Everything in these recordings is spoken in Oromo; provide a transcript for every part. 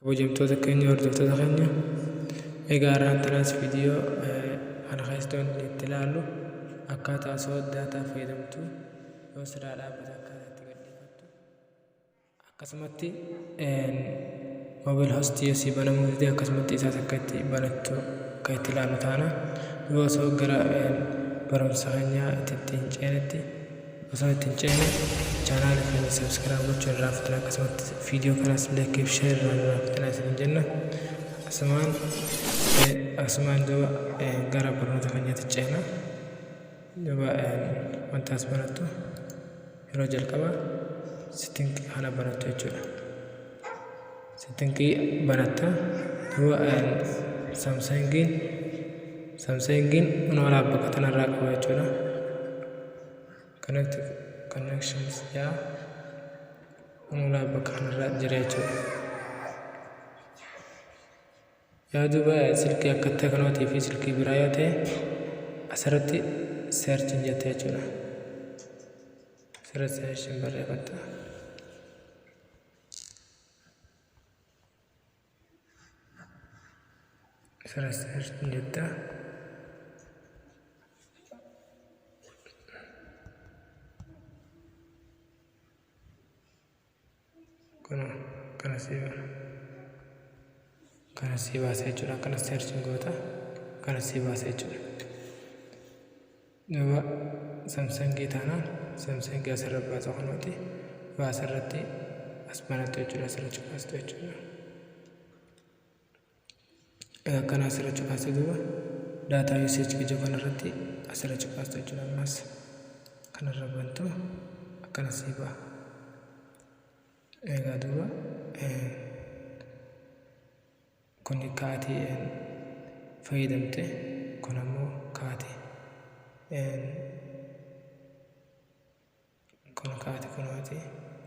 Kabajamtoota keenya, hordoftoota keenya, egaa har'aan tanaas viidiyoo kana keessatti wanti itti ilaallu akkaataa osoo daataa fayyadamtu yoo sirraa dhaabbate akkaataa itti gadhiifattu, akkasumatti mobile host yoo sii banamuu dide akkasumatti isaas akka itti banattu akka itti ilaallu taana. Yoo osoo gara barumsa keenyaa itti hin ceenetti, osoo itti hin ceene, chaanaala keenya subscribe gochuu irraa fudhatan, akkasumatti viidiyoo kanas like fi share irraa fudhatan isin jenna. Asumaan duuba gara barnoota keenyaatti ceena. Duuba wanta as barattu yeroo jalqaba setting kana barattu jechuudha. Setting banatta, duuba Samsungiin unoo bakka tanarraa qaba jechuudha. Connect connections yaa unoo bakka kanarraa jira jechuudha. Yaa duuba silkii akka Tecnotii fi silkii biraa yoo ta'e asirratti search jette jechuudha. Asirratti search barreeffatta. Asirratti search jetta. Kun kana sii baasa jechuudha. Akkana search goota, kana sii baasa jechuudha. Duuba Samsungii taanaan Samsungii asirra baasa, kunooti. Duuba asirratti as banattu jechuudha. Asirra cuqaastu jechuudha. Akkana asirra cuqaaste, duuba data usage kijoo kanarratti asirra cuqaastu jechuudha. Ammas kanarra bantu, akkana sii ba'a. Egaa duuba kun kaatii fayyadamte, kun ammoo kaatii kun kaati kunooti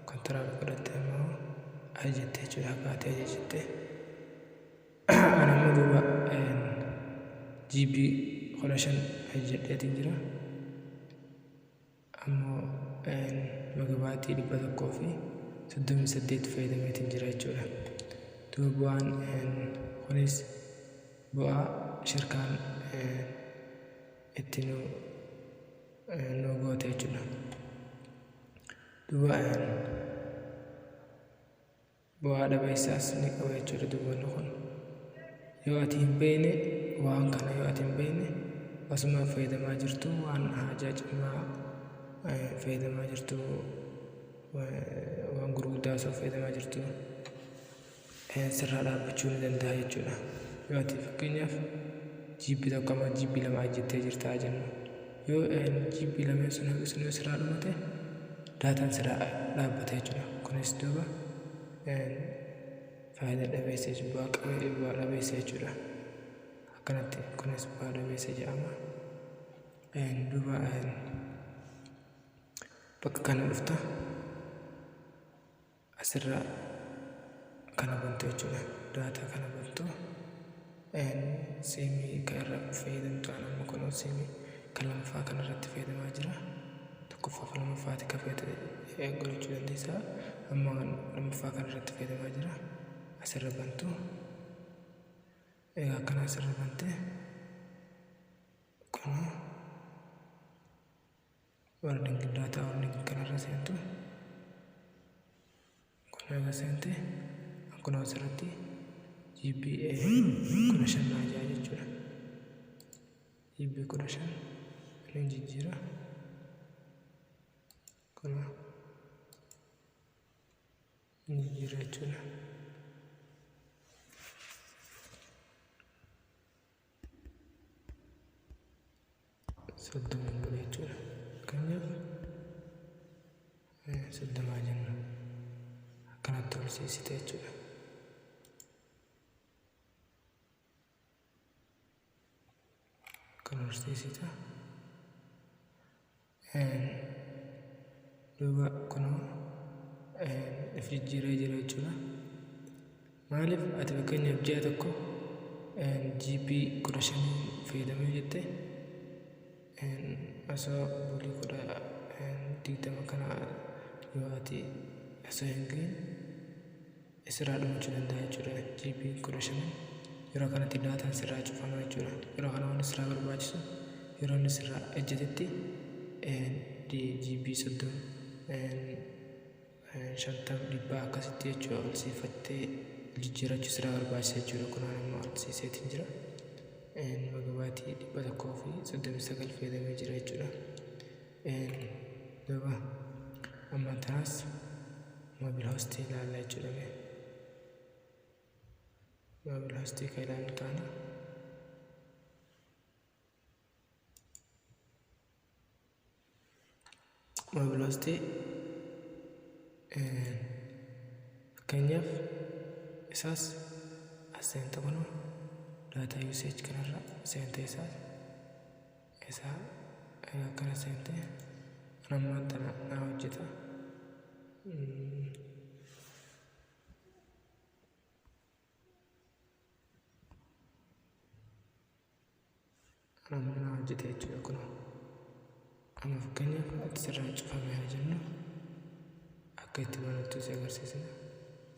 kontiraat godhatte immoo ajajatte jechuudha, kaatii ajajatte. An ammoo duuba GB 15 ajajadheetiin jira, ammoo megabyte 138 fayyadameetiin jira jechuudha. Duuba bu'aan kunis bu'aa shirkaan itti nu goote jechuudha. Duuba bu'aa dhabeessaas ni qaba jechuudha. Duuba kun yoo ati hin beekne, waan kana yoo ati hin beekne, osuma fayyadamaa jirtu, waan haajaa cimaa fayyadamaa jirtu, waan gurguddaa osoo fayyadamaa jirtu sirraa dhaabbachuu ni danda'a jechuudha. Yoo ati fakkeenyaaf GB 1 amma GB 2 ajjettee jirta jennu, yoo GB lameen sun hangi sun yoo sirraa dhumate daataan sirraa dhaabbata jechuudha. Kunis duuba faayidaa dhabeessa jechuudha. Bu'aa dhabeessa jechuudha. Akkanatti kunis bu'aa dhabeessa jedhama. Duuba bakka kana dhufta, asirra kana bantu jechuudha. Daataa kana bantu, siimii kan irra fayyadamtu. An amma kunoo siimii kan lammaffaa kana irratti fayyadamaa jira. Tokkoffaa fi lammaffaati kan fayyadamu godhachuu dandeessa. Amma lammaffaa kana irratti fayyadamaa jira. Asirra bantu. Egaa akkana asirra bante, kunoo warning, data warning kanarra seentu. Kun egaa seente, kunoo asirratti GB 15 naa jaa jechuudha. GB 15 inni jijjiira, kunoo inni jijjiira jechuudha. 30 godhe jechuudha. Fakkeenyaaf 30 jennu, akkanatti ol siisite jechuudha. Kan ol siisita. Duuba kunoo if jijjiiree jira jechuudha. Maaliif ati fakkeenyaaf ji'a tokko GB 15 fayyadamee jette, osoo bulii 20 kana yoo ati osoo hin gahin isirraa dhumachuu danda'a jechuudha. GB 15 yeroo kanatti daataan sirraa cufama jechuudha. Yeroo kana wanni sirraa barbaachisu yeroo inni sirraa ejjetetti GB 30, 50, 100 akkasitti jechuudha ol siifattee jijjiirachuu sirraa barbaachisa jechuudha. Kun amma ol siiseetiin jira. Megabyte 139 fayyadamee jira jechuudha. Duuba amma tanaas MobileHost ilaalla jechuudha. MobileHost kan ilaallu taana. MobileHost fakkeenyaaf isaas as seenta, kunoo data usage kanarra seenta, isaas isaa akkana seente ammaan tana naa hojjeta. Amma naa hojjeta jechuudha kunoo. Amma fakkeenyaaf ati sirraa cufame haa jennu, akka itti banattu si agarsiisna.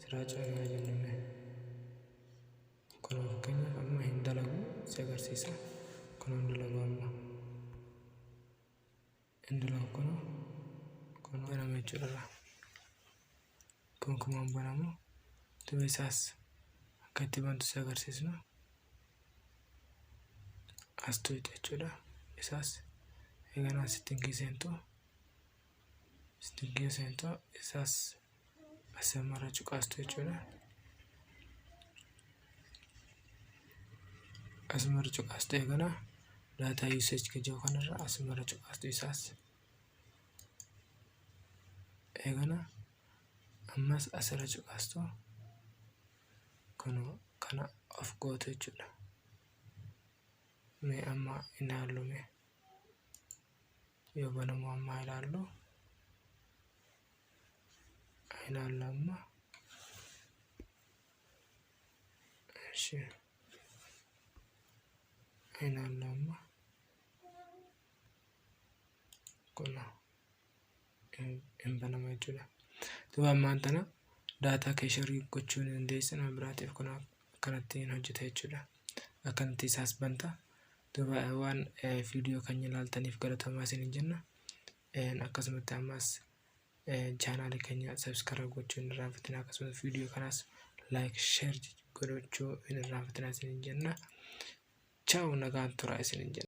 Sirraa cufame haa jennu mee. Kunoo fakkeenyaaf amma hin dalagu si agarsiisa. Kunoo hin dalagu amma. Hin dalagu kunoo. Kunoo banama jechuudha. Kun kumaan banamu. Duuba isaas akka itti bantu si agarsiisna. As tuqxe jechuudha. Isaas eeganaa setting seentu. Setting seentu, isaas asirra cuqaastu jechuudha. Asumarra cuqaastu, eeganaa data usage ka jiru kanarra asumarra cuqaastu, isaas eeganaa ammas asirra cuqaastu, kunoo kana of gootu jechuudha. Mee amma ilaallu, mee yoo banamu amma ilaallu, ilaallu amma. Ishi ilaallu amma, kunoo hin banama jechuudha. Duuba ammaan tana data kee share gochuu ni dandeessa nama biraatiif, kun akkanatti hin hojjeta jechuudha. Akkanatti isaas banta. Duuba waan viidiyoo keenya ilaaltaniif galatoomaa isiniin jenna. Akkasumatti ammas chaanaalii keenya subscribe gochuu hin irraanfatinaa, akkasumas viidiyoo kanaas like, share gochuu hin irraanfatinaa isiniin jenna. Ciao, nagaan tura isiniin jenna.